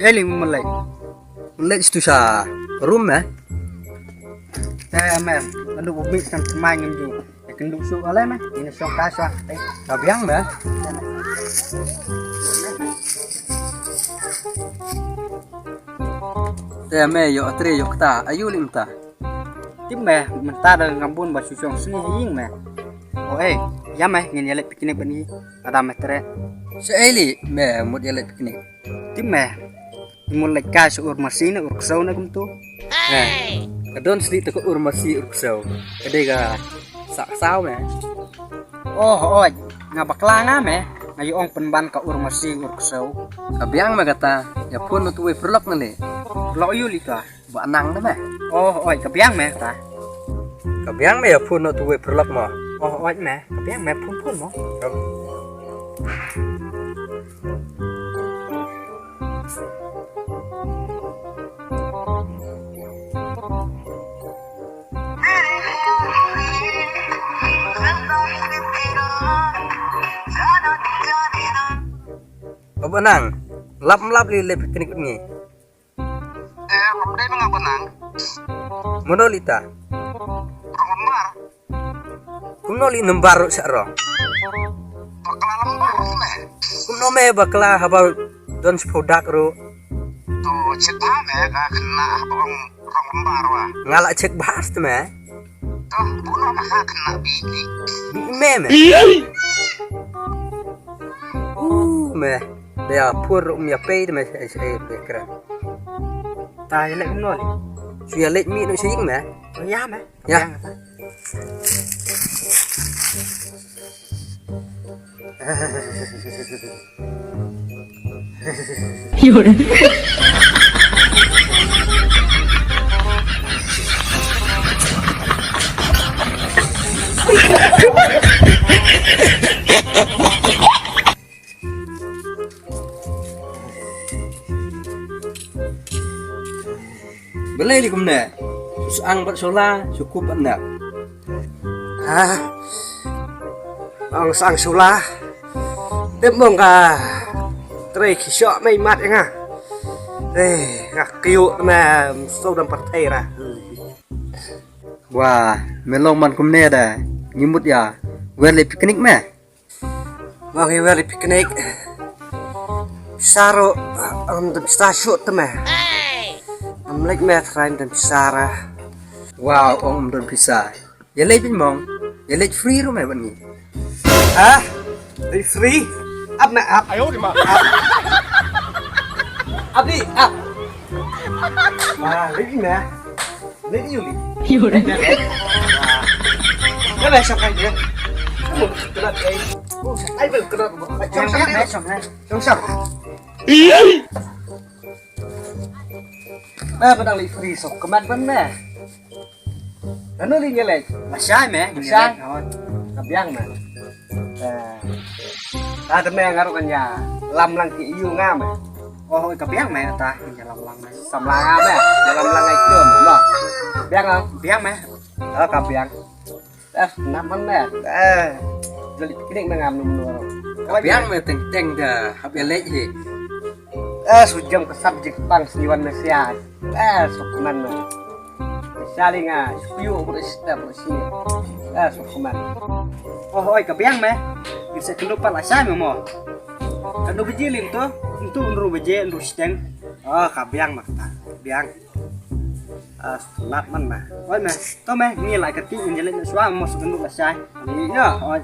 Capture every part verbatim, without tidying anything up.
Eli, mlei. Mlei stu sha room me. Eh, me. Adu bumi kan kemai ngam ju. Ya kendu su ale me. Ini song ka sha. Eh, ka biang me. Eh, me, yo atre yo kta. Ayu li mynta. Tip me, mynta da ngam bun ba shu shong sngi ha ïing me. O ei, ïa me, ngin ïaleit picnic bad ngi. Lada me treh. Sa ei li me, mut ïaleit picnic. Tip me, mut leit kai sha ur masi ne ur ksew ne kumtu. Ka don sli te ka ur masi ur ksew. Ka dei ka sak saw me. Oh, oi, nga bakla nga me. Nga ïoh ong pynban ka ur masi ur ksew. Ka biang me kata, ïa phone na tuwei paralok na le. Paralok ïu li ka. Ba nang na me. Oh, oi, ka biang me ta. Ka biang me ïa phone na tuwei paralok mo. Oh, oi me, ka biang me phone phone mo. Ba nang, lap lap li le picnic ni. Eh, pam dei nang ba nang. Mono lita. Rong lembar. Kumno li number ruh sa rong. Bakla lembar me. Kumno me bakla haba don sephodak ruh. To chet ba me ka kena haba ong rong lembar wa. Nga la check bas te me. To buno ka kena bi ni. Bi me me. Uh me. Dia pur ruh me ya pei te me se se me kra. Ta ya lek no li. Su ya lek mi no se ying me. Ya me. Ya. Balei li kumne? Shu ang bad shola, shu kup bad nep. Ha? Ang sang shola. Tip mong ka trei ki shok mei mat nga. Eh, nga kyu me so dam partai ra. Wah, me long man kumne da. Ngi mut ya. Wer le picnic me. Ba ngi wer picnic. Saro am dam sta shot te me. Am lek me train dam sara. Wow, ong am dam pisa. Ya lek bin mong. Ya lek free ro me ban ngi. Ha? Lek free? Ap na ap. Ayo di ma. Ap di ap. Wah, lek me. Lady Yuli. Yuli. Ka la shong kai de. Oh, ka la kai. Oh, ai bel ka la. Shong shong. Shong shong. Ba ba dang li free so. Kemat ban me. Nanu li ngelek. Masai me. Masai. Ka biang me. Eh. Ta te me nga ruh kan ïa lam lang ki ïu nga me. Oh, ka biang me ta ïa lam lang me. Samla nga me. Ïa lam lang ai tu me. Biang ah. Biang me. Oh, ka biang. Eh, naman me. Eh. Jali picnic me ngam num nuru. Ka biang me teng teng da hap ïa leh hi. Eh, sujam ka subject pang sniwan me sia. Eh, sukman me. Sali nga, suyu bro step sini. Ah, so kuman. Oh, oi, ka biang me. Bisa kendo pala sai me mo. Kendo beji lin to, itu nru beji, nru steng. Oh, ka biang me ta. Biang. Ah, lat man me. Oi me, to me, ngi lai ka ti ngi le swa mo so kendo la sai. Ni ya, oi.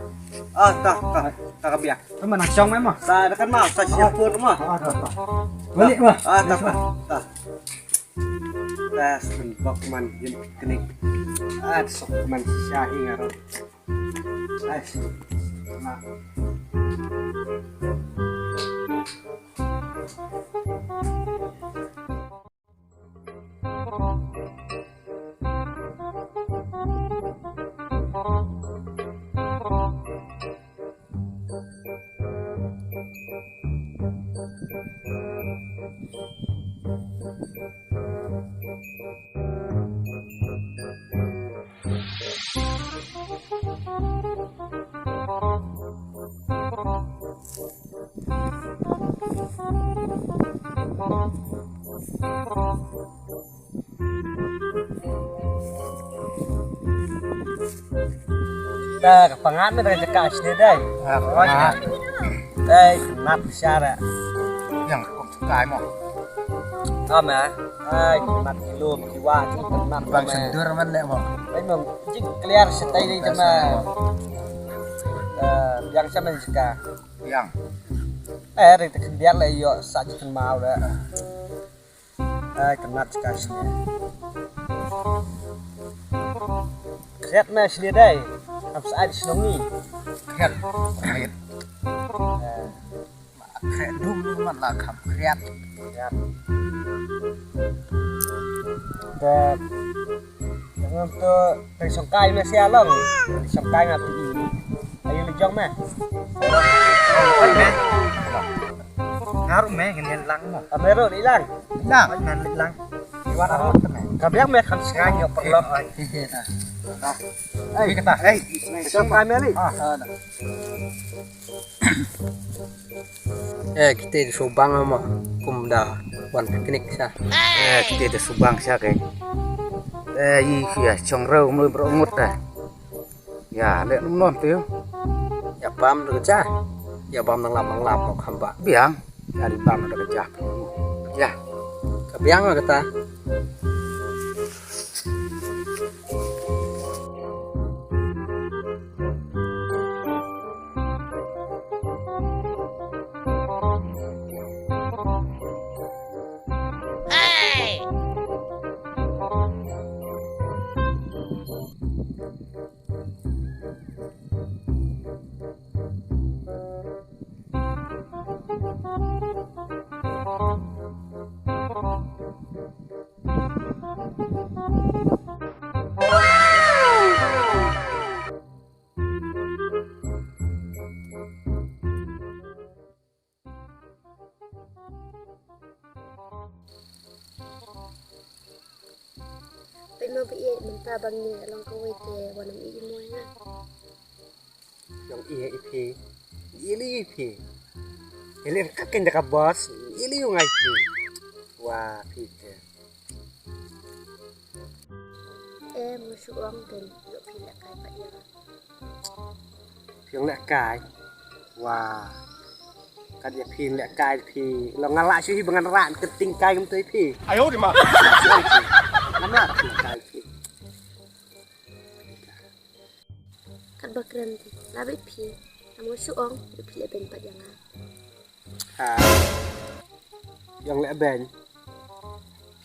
Ah, ta, ta, ta ka biang. To me nang shong me mo. Ta da kan ma, ta siap pun mo. Ah, ta, ta. Balik mo. Ah, ta, ta, ta. Best bok man yin knik. At sok man shahi ngaro. Ai. Na. Ta ka pangat me da ka jaka sini dai. Ha, ka pangat. Dai, nat bichara. Yang kong sukai mo. Ama, ai, nat kilo kiwa, nat bang sendur man le mo. Ai mo, jik clear setai ni jama. Eh, yang sama jaka. Yang. Eh, ri ta khyndiat le yo sa jik mau le. Ai, ka nat ka shne. Khriat me shne dai. Am sa ai shnong ni. Khriat. Khriat. Eh. Khriat dum man la kham khriat. Khriat. Te ngam to te shongkai me sia long. Shongkai nga pi. Ayo le jong me. Oi me. Nga ruh me ngan ïa lang mo. Ka me ruh ri lang. Lang. Oi, ngan ri lang. Iwan arut te me. Ka biang me kham sngai nyok perlok. Oi, oi. Ai kata. Ai. Siapa me li? Ah. Eh, kita di Subang mo. Kum da wan piknik sa. Eh, kita di Subang sa kai. Eh, i sia chong rau mlui bro ngut ta. Ya, lek num non tu. Ya bam tu cha. Ya bam nang lam nang lam kok hamba. Biang. Ya di bam tu kerja. Ya. Ka biang kata. Pynmong ba ïeit mynta ba ngi long kawei te wan ym ïeit mo ïa nga. Long ïeit ïa phi. Ïeit ïa phi. Ïeit kat kein da ka boss. Ïeit ïa nga ïa phi. Wa phi te. Em, nga shu ong kein ïoh phi lehkai pat ïa nga. Phi ong lehkai. Wa. Kat ïa phi lehkai phi. Long nga lah shu hi ba ngan rah kyrting kai kumta ïa phi. Ayo di ma. Ngam lah kyrting kai phi. Kat ba kren phi. Lah bad phi. Am nga shu ong ïoh phi leh beiñ pat ïa nga. Ha. Phi ong leh beiñ.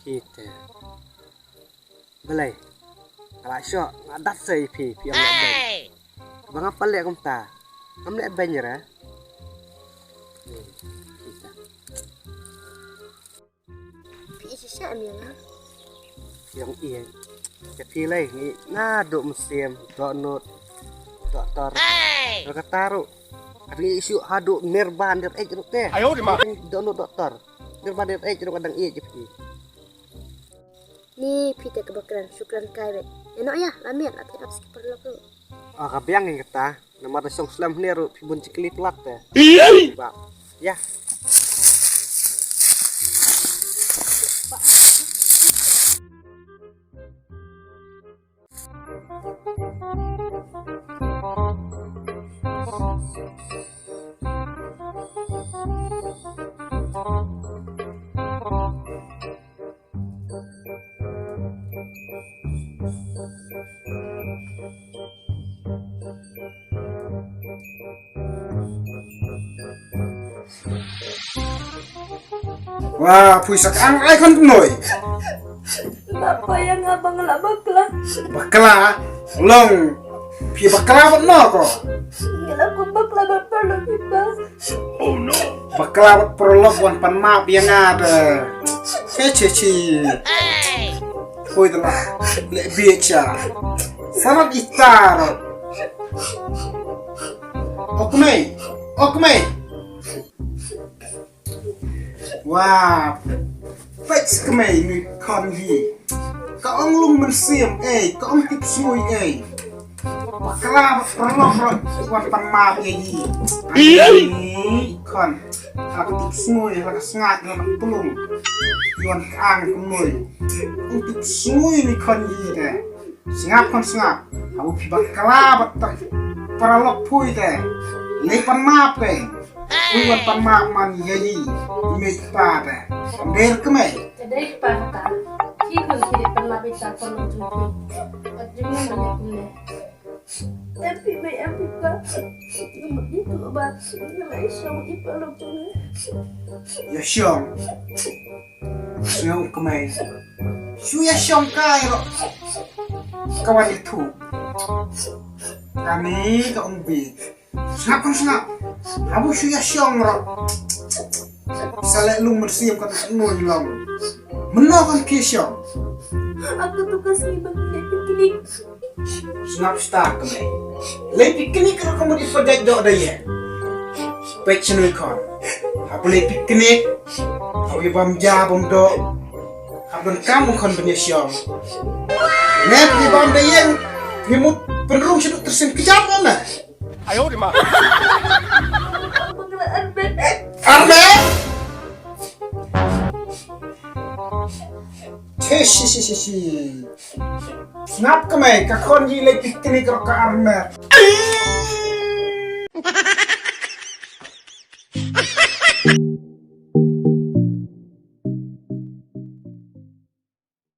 Phi te. Balei? Nga la shoh, nga dat sa ïa phi, phi ong leh beiñ. Ba nga pale kumta. Ngam leh beiñ re. Phi ïeit shisha em ïa nga? Phi ong ïeit. Te phi lei ngi naduh mynsiem, dohnud, doktor. Hey! Kata ruh. Kat ngi ïeit shuh haduh nirban dir eit ruh te. Ayo di ma. Dohnud doktor. Nirban dir eit ruh ka dang ïeit ïa phi. Ni phi te kaba kren, shu kren kai beit. Ïa noh ïa, la miet, la phi ap ski paralok ruh. Ah, ka biang ïa kata. Namar da shong slem hynne ruh phi bun jingkylli palat te. Ba. Ïa. Wa, pui sak ang ai khon noi. Ba pa ïa nga ba nga la bakla. Bakla, long. Phi bakla bad no ko? Nga la kum bakla bad paralok phi ba. Bakla bad paralok wan pan map ïa nga te. Che che che. Hoi da la. Le bia cha. Sanat itar. Ok mei. Ok mei. Wa, peit kmei ngi khon hi. Ka ong lung mynsiem ei, ka ong tip sngui ei. Bakla ba paralok rot wan pan map ïa hi. Ni khon. Ka tip sngui, ka sngat, ka plung. Wan ka ang kmoi. Ong tip sngui ni khon hi te. Sngap khon sngap. Haba phi bakla bad tak. Para lok phui te. Lei pan map te. Ui wan pan map man ya yi. Ime pa te. Ber kemai. Ka dei kpa kata. Ki khun ki dei pynlap ita pynlong jong phi. Wat jingmut ban ïa kumne. Em phi mei em phi pa. Ngam mut ïa tu ba. Ngam ai shong ïa pynlong jong ngi. Ïa shong. Sngap kmai. Shu ïa shong kai ro. Ka wan ïa tu. Kane ka ong bi. Sngap kan sngap. Habu shu ïa shong ro. Sa leh lung mynsiem ka ta ngun long. Mynno kan ki shong. Aku tu ka sngi ba ngi leh picnic. Sngap star ka mei. Leh picnic ro ka mut i pajak dok da ye. Pek shnui khon. Habu leh picnic. Habu i bam ja bam dok. Hap don kam khon ban ïa shong. Ne phi bam da ye. Phi mut pynrung shu duk tersen kejap na. Armet! Shi, shi, shi, shi, shi. Sngap kmai, ka khon yi leh picnic ro ka armet.